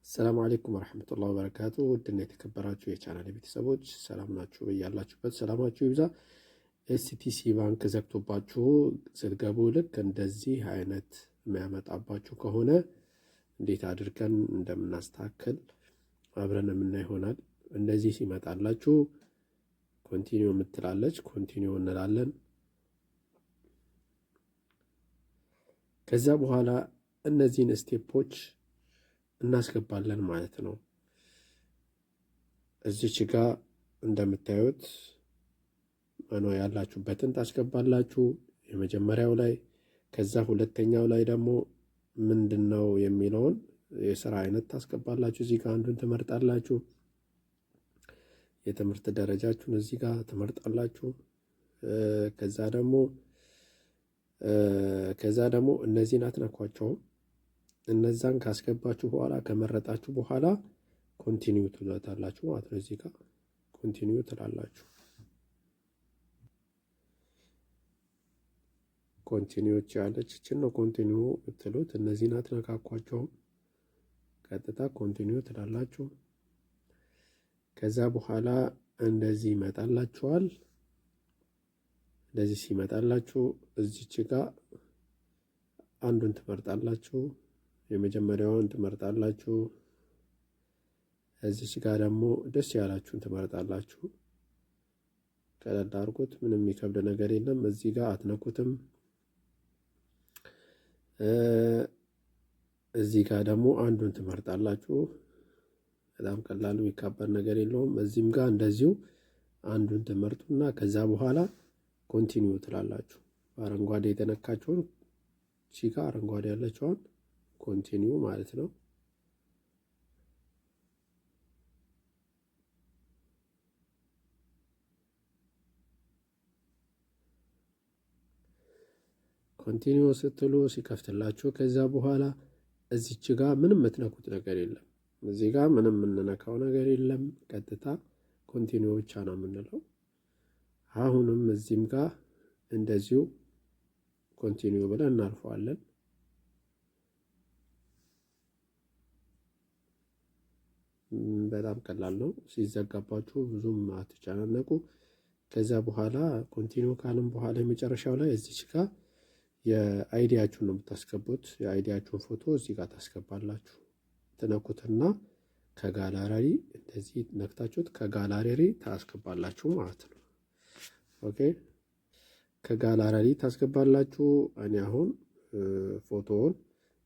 السلام عليكم ورحمة الله وبركاته። ውድና የተከበራችሁ የቻናል ቤተሰቦች ሰላም ናችሁ? በያላችሁበት ሰላማችሁ ይብዛ። STC ባንክ ዘግቶባችሁ ስትገቡ ልክ እንደዚህ አይነት የሚያመጣባችሁ ከሆነ እንዴት አድርገን እንደምናስተካክል አብረን የምናይ ይሆናል። እንደዚህ ሲመጣላችሁ continue የምትላለች continue እንላለን። ከዚያ በኋላ እነዚህን step ኦች እናስገባለን ማለት ነው። እዚች ጋ እንደምታዩት መኖ ያላችሁበትን ታስገባላችሁ የመጀመሪያው ላይ። ከዛ ሁለተኛው ላይ ደግሞ ምንድን ነው የሚለውን የስራ አይነት ታስገባላችሁ። እዚህ ጋር አንዱን ትመርጣላችሁ። የትምህርት ደረጃችሁን እዚህ ጋር ትመርጣላችሁ። ከዛ ደግሞ እነዚህን አትነኳቸውም። እነዛን ካስገባችሁ በኋላ፣ ከመረጣችሁ በኋላ continue ትሉታላችሁ ማለት ነው። እዚህ ጋር continue ትላላችሁ። Continue ያለች ይችን ነው continue የምትሉት። እነዚህን አትነካኳቸውም። ቀጥታ continue ትላላችሁ። ከዛ በኋላ እንደዚህ ይመጣላችኋል። እንደዚህ ሲመጣላችሁ እዚች ጋ አንዱን ትመርጣላችሁ። የመጀመሪያውን ትመርጣላችሁ። እዚች ጋር ደግሞ ደስ ያላችሁን ትመርጣላችሁ። ቀለል አድርጉት። ምንም የሚከብድ ነገር የለም። እዚህ ጋር አትነኩትም። እዚህ ጋር ደግሞ አንዱን ትመርጣላችሁ። በጣም ቀላሉ፣ የሚካበድ ነገር የለውም። እዚህም ጋር እንደዚሁ አንዱን ትመርጡና ከዛ በኋላ continue ትላላችሁ። አረንጓዴ የተነካችውን እቺ ጋር አረንጓዴ ያለችዋን continue ማለት ነው። Continue ስትሉ ሲከፍትላችሁ ከዛ በኋላ እዚች ጋር ምንም የምትነኩት ነገር የለም። እዚህ ጋር ምንም የምንነካው ነገር የለም። ቀጥታ continue ብቻ ነው የምንለው። አሁንም እዚህም ጋር እንደዚሁ continue ብለን እናልፈዋለን። በጣም ቀላል ነው። ሲዘጋባችሁ ብዙም አትጨናነቁ። ከዛ በኋላ continue ካልን በኋላ የመጨረሻው ላይ እዚች ጋር የ ID ያችሁን ነው የምታስገቡት። የ ID ያችሁን ፎቶ እዚህ ጋር ታስገባላችሁ። ትነኩትና ከጋላሪ እንደዚህ ነክታችሁት ከጋላሪ ታስገባላችሁ ማለት ነው። Okay፣ ከ gallery ታስገባላችሁ። እኔ አሁን ፎቶውን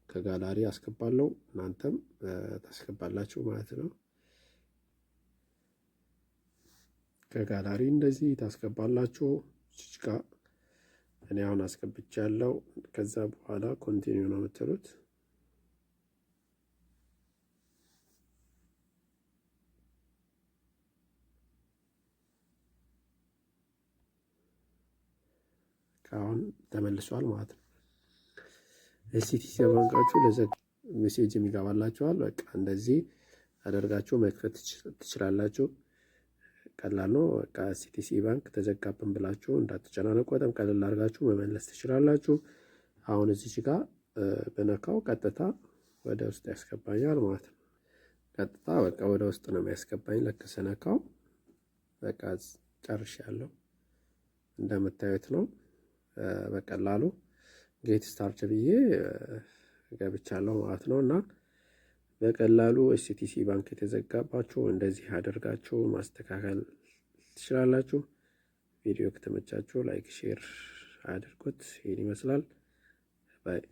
ከጋላሪ አስገባለሁ፣ እናንተም ታስገባላችሁ ማለት ነው። ከጋላሪ እንደዚህ ታስገባላችሁ። ጋ እኔ አሁን አስገብቻለሁ። ከዛ በኋላ continue ነው የምትሉት። አሁን ተመልሷል ማለት ነው። STC ባንካችሁ ለዘ message የሚገባላችኋል። በቃ እንደዚህ አደርጋችሁ መክፈት ትችላላችሁ። ቀላል ነው። በቃ STC ባንክ ተዘጋብን ብላችሁ እንዳትጨናነቁ፣ በጣም ቀለል አድርጋችሁ መመለስ ትችላላችሁ። አሁን እዚች ጋር በነካው ቀጥታ ወደ ውስጥ ያስገባኛል ማለት ነው። ቀጥታ በቃ ወደ ውስጥ ነው የሚያስገባኝ። ልክ ስነካው በቃ ጨርሻለሁ። እንደምታዩት ነው። በቀላሉ get start ብዬ ገብቻለሁ ማለት ነው። እና በቀላሉ STC ባንክ የተዘጋባችሁ እንደዚህ አድርጋችሁ ማስተካከል ትችላላችሁ። ቪዲዮ ከተመቻችሁ like፣ share አድርጉት። ይህን ይመስላል bye።